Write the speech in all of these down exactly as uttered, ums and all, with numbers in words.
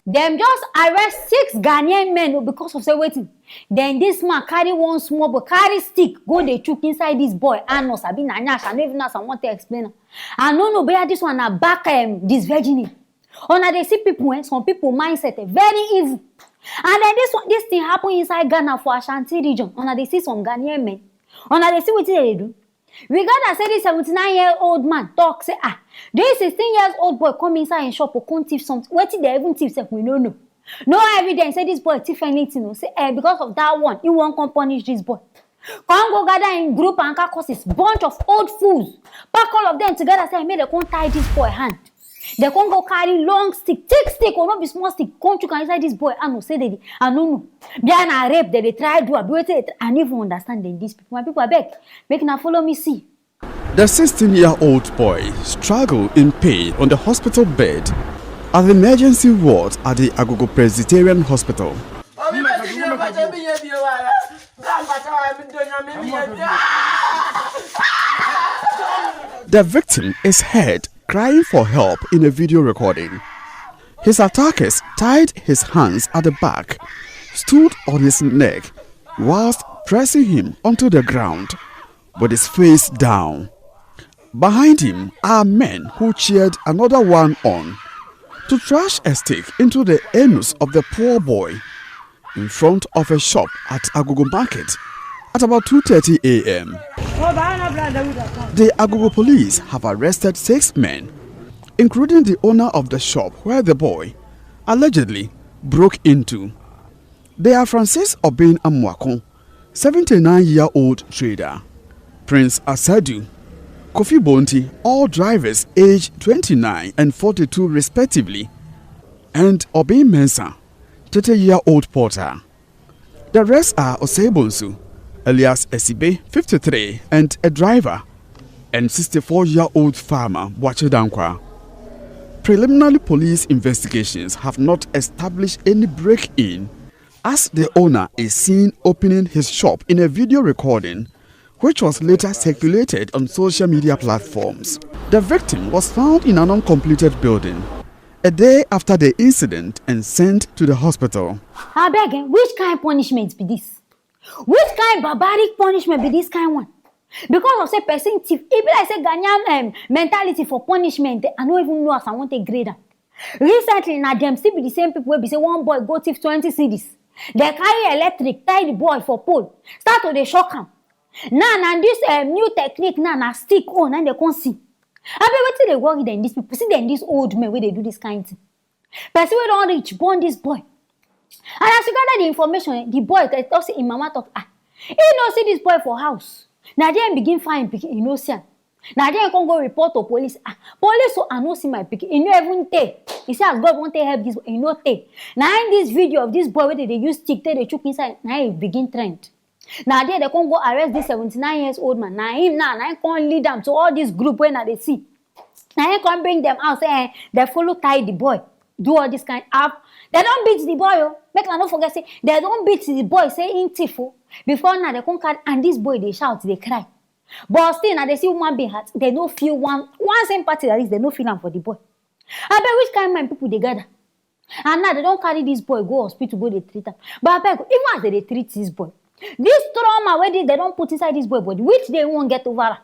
Dem just arrest six Ghanaian men o, because of say wetin? Then this man carry one small boy, carry stick, go dey chook inside this boy anus, abi na nyash, I no even know as I wan take explain am. I no know, but this one na back, um, this virginity. Una dey see people, eh? Some people mindset, eh, very evil. And then this one, this thing happen inside Ghana for Ashanti region. Una dey see some Ghanaian men. Una dey see wetin dem dey do. We gather say this seventy-nine year old man talk say, ah, this sixteen years old boy come inside him shop to come thief something. Wetin dem even thief sef, we no know. No evidence say this boy thief anything o. Say, eh, because of that one, he wan come punish this boy. Come go gather in group and carcasses, bunch of old fools. Pack all of them together, say make dem come tie this boy hand. Dem come go carry long stick, thick stick o, no be small stick, come chook am inside this boy hand o, say dem dey, I no know. Be na rape dem dey try do, abi wetin dem try, I no even understand dem, these people. My people, abeg, make una follow me see. The sixteen-year-old boy struggled in pain on the hospital bed at the emergency ward at the Agogo Presbyterian Hospital. The victim is heard crying for help in a video recording. His attackers tied his hands at the back, stood on his neck, whilst pressing him onto the ground with his face down. Behind him are men who cheered another one on to trash a stick into the anus of the poor boy in front of a shop at Agogo Market at about two thirty a m. The Agogo police have arrested six men, including the owner of the shop where the boy allegedly broke into. They are Francis Obin Amwakon, seventy-nine-year-old trader, Prince Asadu, Kofi Bonti, all drivers aged twenty-nine and forty-two respectively, and Obin Mensah, thirty-year-old porter. The rest are Osei Bonsu, alias Esibe, fifty-three, and a driver, and sixty-four-year-old farmer, Wache Dankwa. Preliminary police investigations have not established any break-in, as the owner is seen opening his shop in a video recording which was later circulated on social media platforms. The victim was found in an uncompleted building a day after the incident and sent to the hospital. Abeg, eh, which kind punishment be this? Which kind barbaric punishment be this kind one? Because of say person thief, e be like say Ghanaian, um, mentality for punishment, eh, I no even know as I wan take grade am. Recently, na dem still be the same people wey be say one boy go thief twenty cedis. Dem carry electric, tie the boy for pole, start to dey shock am. Now, na this, um, new technique now, na stick own, na dem come see. Abeg, wetin dey worry dem, these people? See dem, these old men wey dey do this kind thing. Person wey don reach born this boy. And as you gather the information, eh, the boy dey talk say him mama talk, ah, he no see this boy for house. Na there he begin find pikin, he no see am. Na there he come go report to police. Ah, police, so I no see my pikin. He no even tey. He say as God wan take help this boy, he no tey. Na him this video of this boy wey dem dey use stick take dey chook inside, na him begin trend. Na there dem come go arrest this seventy-nine years old man. Na him now, na him come lead am to all this group wey una dey see. Na him come bring dem out, say, eh, dem follow tie the boy, do all this kind of. Dem don beat the boy o. Make una no forget say dem don beat the boy, say him thief o. Before now, dem come carry, and this boy dey shout, dey cry. But still, na dey see human being heart, dem no feel one, one sympathy like this, dem no feel am for the boy. Abeg, which kind mind people dey gather? And now dem don carry this boy go hospital go dey treat am. But abeg, even as dem dey treat this boy, this trauma wey dey, dem don put inside this boy body, which day he wan get over am?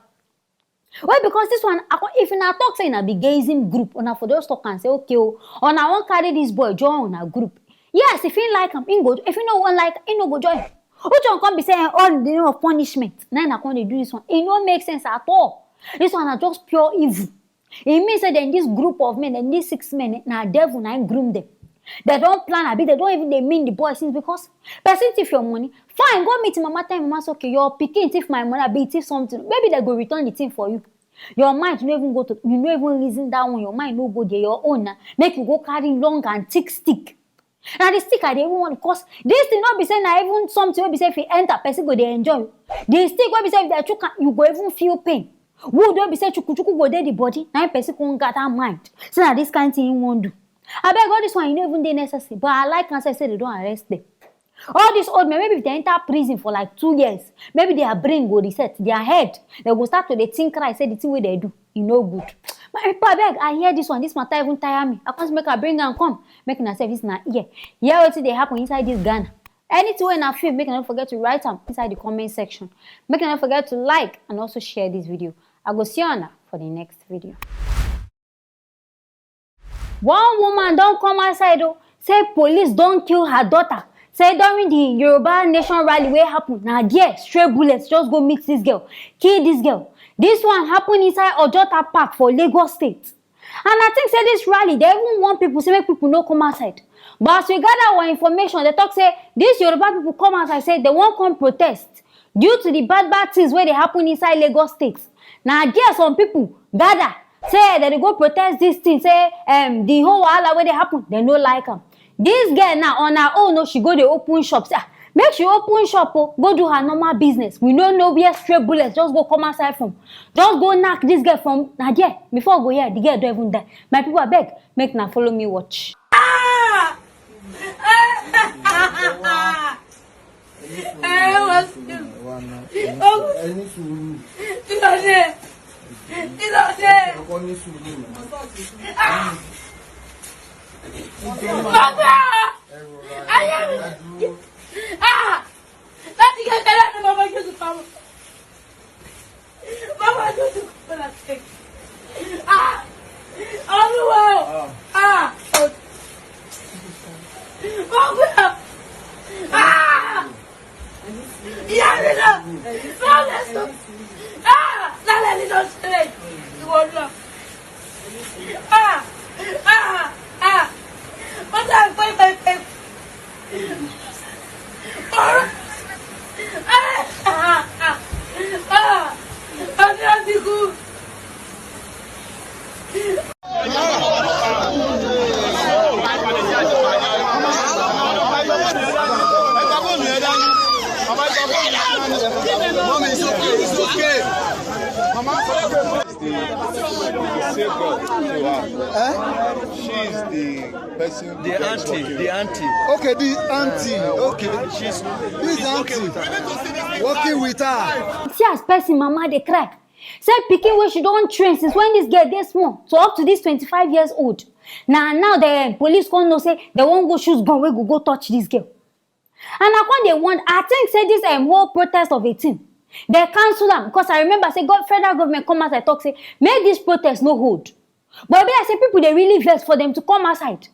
Well, because this one, I con-, if una talk say una be gayism group, una for just talk and say, okay o, una wan carry this boy join una group. Yes, if he like am, he go. If he no wan like, he no go join. Which one come be say, eh, all in the name of punishment? Na una come dey do this one. E no make sense at all. This one na just pure evil. E mean say dem, this group of men, dem, this six men, eh, na devil na him groom dem. Dem don plan, abi dem don even dey mean the boy since, because person thief your money. Fine, go meet him mama, tell him mama say, okay, your pikin thief my money, abi he thief something. Maybe dem go return the thing for you. Your mind no even go to, you no even reason that one. Your mind no go there. Your own na make you go carry long and thick stick. Na the stick I dey even want, because this thing no be say na even something wey be say if e enter, person go dey enjoy. The stick wey be say if dem chook am, you go even feel pain. Wood wey be say chuku chuku go dey the body, na him person come gather mind say na this kind thing he wan do. Abeg, all this one, e no even dey necessary, but I like am sef say dem don arrest dem. All these old men, maybe if dem enter prison for like two years, maybe their brain go reset, their head, dem go start to dey think right, say the thing wey dem do, e no good. My people, abeg, I hear this one. This matter even tire me. I come make I bring am come. Make una sef, this na here. Hear wetin dey happen inside this Ghana. Anything wey una feel, make una no forget to write am inside the comment section. Make una no forget to like and also share this video. I go see una for the next video. One woman don come outside o, say police don kill her daughter. Say during the Yoruba Nation rally wey happen, na there stray bullets just go meet this girl, kill this girl. This one happen inside Ojota Park for Lagos State. And I think say this rally, they even warn people, say make people no come outside. But as we gather our information, they talk say this Yoruba people come outside, say they wan come protest due to the bad bad things wey dey happen inside Lagos State. Na there some people gather, say they dey go protest this thing, say um, the whole wahala wey dey happen, they no like am. This girl now on her own, no, she go dey open shop. Say, ah, make she open shop o, go do her normal business. We no know where stray bullets just go come outside from. Just go knack this girl from na there. Before I go here, the girl don even die. My people, abeg, make una follow me watch. Ah! Ẹ wá sí. Ẹ ní sùúrù. Kí ló dé? Kí ló dé? Ọkọ ní sùúrù. Ah! Bàbá! Ayé mi! Ah! Láti kékeré ni mo máa ń gbé sùpàmù. Bàbá tó ti kú fún àti. Ah! Olúwa o! Ah! Mo gbé o! Ah! Ìyá mi lọ! Lálẹ́ sọ! Ah! Lálẹ́ ni lọ sílẹ̀! Ìwọ lọ! Ah! Ah! Ah! Ó dà pé pé pé. Mommy, it's okay, it's okay. Mama, it's okay. The, the safeguard to her. Eh? She is the person. The auntie, the auntie. Okay, the auntie. Okay. She's, this she's auntie working with her. Working with her. See as person mama dey cry. Say pikin wey she don train since when this girl dey small to up to this twenty-five years old. Na now the police come know say they wan go shoot gun wey go go touch this girl. And I come dey wonder, I think say this um, whole protest of a thing, they cancel am because I remember say God, federal government come out and talk say make this protest no hold. But e be like say people dey really vex for them to come outside.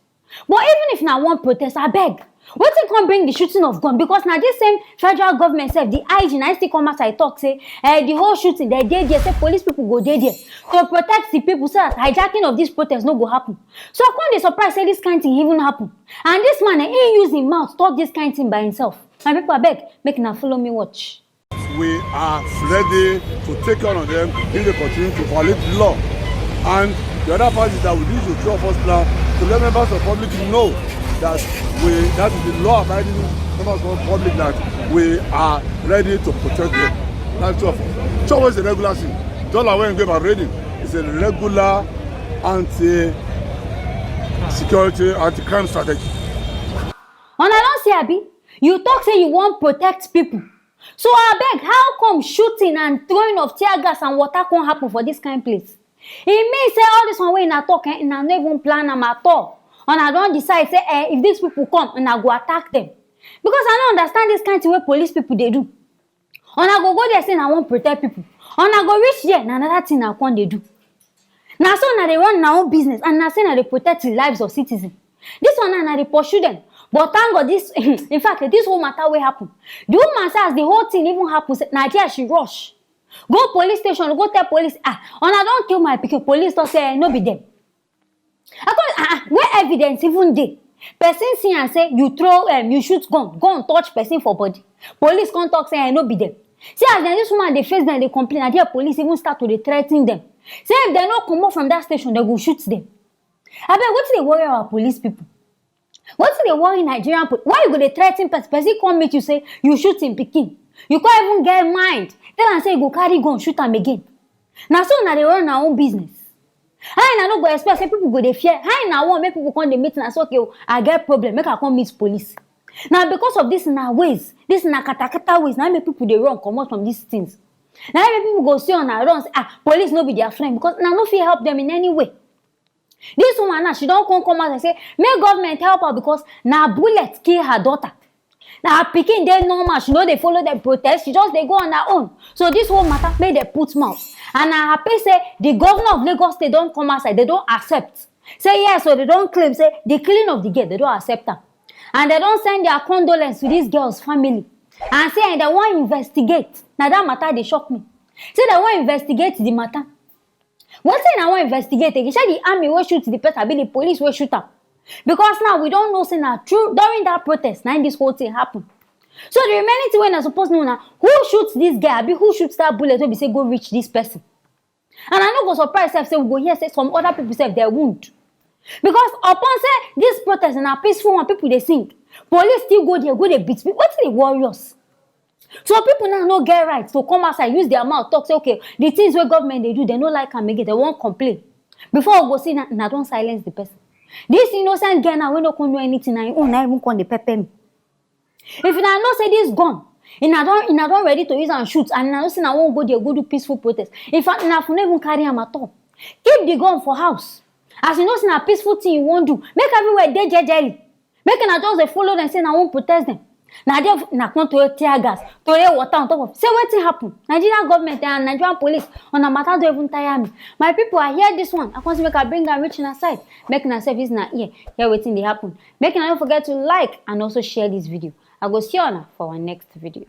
But even if na one protest, abeg, wetin come bring the shooting of gun? Because na this same federal government sef, the I G na still come outside talk say eh, the whole shooting, they dey there, say police people go dey there to protect the people so that hijacking of this protest no go happen. So I come dey surprise say this kind thing even happen. And this man, eh, he use him mouth talk this kind thing by himself. My people, abeg, make una follow me watch. We are ready to take care of them if they continue to violate the law. And the other part is that we need to show first plan to let members of public know that we, that is the law abiding members of public, that we are ready to protect them. That's two of us. Show is a regular thing. Dollar when give a rating is a regular anti-security, anti-crime strategy. Una don see, abi? You talk say you wan protect people. So abeg, how come shooting and throwing of tear gas and water come happen for this kind place? E mean say all this one wey una talk, eh, una no even plan am at all. Una don decide say eh, if these people come, una go attack them. Because I no understand this kind thing wey police people dey do. Una go go there say una wan protect people. Una go reach there, na another thing una come dey do. Na so una dey run una own business and na say una dey protect the lives of citizens. This one now, una dey pursue them. But thank God, this in fact, this whole matter wey happen, the woman say as the whole thing even happen, say na there she rush go police station, go tell police, ah, una don kill my pikin. Police talk say eh, no be them. I come, ah, ah, where evidence even dey? Person see and say you throw, um, you shoot gun, gun touch person for body. Police come talk say eh, no be them. See as dem, this woman dey face them, dey complain. Na there police even start to dey threaten them. Say if dem no comot from that station, dem go shoot them. Abeg, wetin dey worry our police people? Wetin dey worry Nigerian police? Why you go dey threaten person? Person come meet you say you shoot him pikin. You come even get mind tell am say you go carry gun shoot am again. Na so una dey run una own business. How una no go expect say people go dey fear? How una wan make people come dey meet una say okay o, I get problem, make I come meet police? Na because of this una ways, this una katakata ways, na make people dey run comot from these things. Na im people go see una run say, ah, police no be their friend, because una no fit help them in any way. This woman now, she don come come out and say make government help her because na bullet kill her daughter. Na her pikin dey normal, she no dey follow dem protest, she just dey go on her own. So this whole matter make dem put mouth. And I happy say the governor of Lagos State don come outside, dem don accept. Say yes, so dem don claim say the killing of the girl, dem don accept am. And dem don send their condolence to this girl's family. And say dem wan investigate. Na that matter dey shock me. Say dem wan investigate the matter. Wetin una wan investigate again? Shey the army wey shoot the person, abi the police wey shoot am? Because now we don know say na true during that protest na im this whole thing happen. So the remaining thing wey una suppose know na who shoot this guy, abi who shoot that bullet wey be say go reach this person? And I no go surprise sef say we go hear say some other people sef dem wound. Because upon say this protest na peaceful one, people dey sing, police still go there go dey beat people. Wetin dey worry us? So people now no get right to come outside use their mouth talk say, okay, the things wey government dey do, dem no like am again, dem wan complain. Before we go see, na, na don silence the person. This innocent girl now wey no come know anything, na im own na even come dey pepper me. If una know say this gun, una don, una don ready to use am shoot, and una know say una wan go there go do peaceful protest, in fact, una for no even carry am at all. Keep the gun for house. As you know say na peaceful thing you wan do, make everywhere dey jejely. Make una just dey follow dem say una wan protest dem. Na there una come throw tear gas, throw water on top of. Say wetin happen? Nigerian government and Nigerian police, una matter don even tire me. My people, I hear this one, I come say make I bring am reach una side. Make una sef use una ear hear wetin dey happen. Make una no forget to like and also share this video. I go see una for our next video.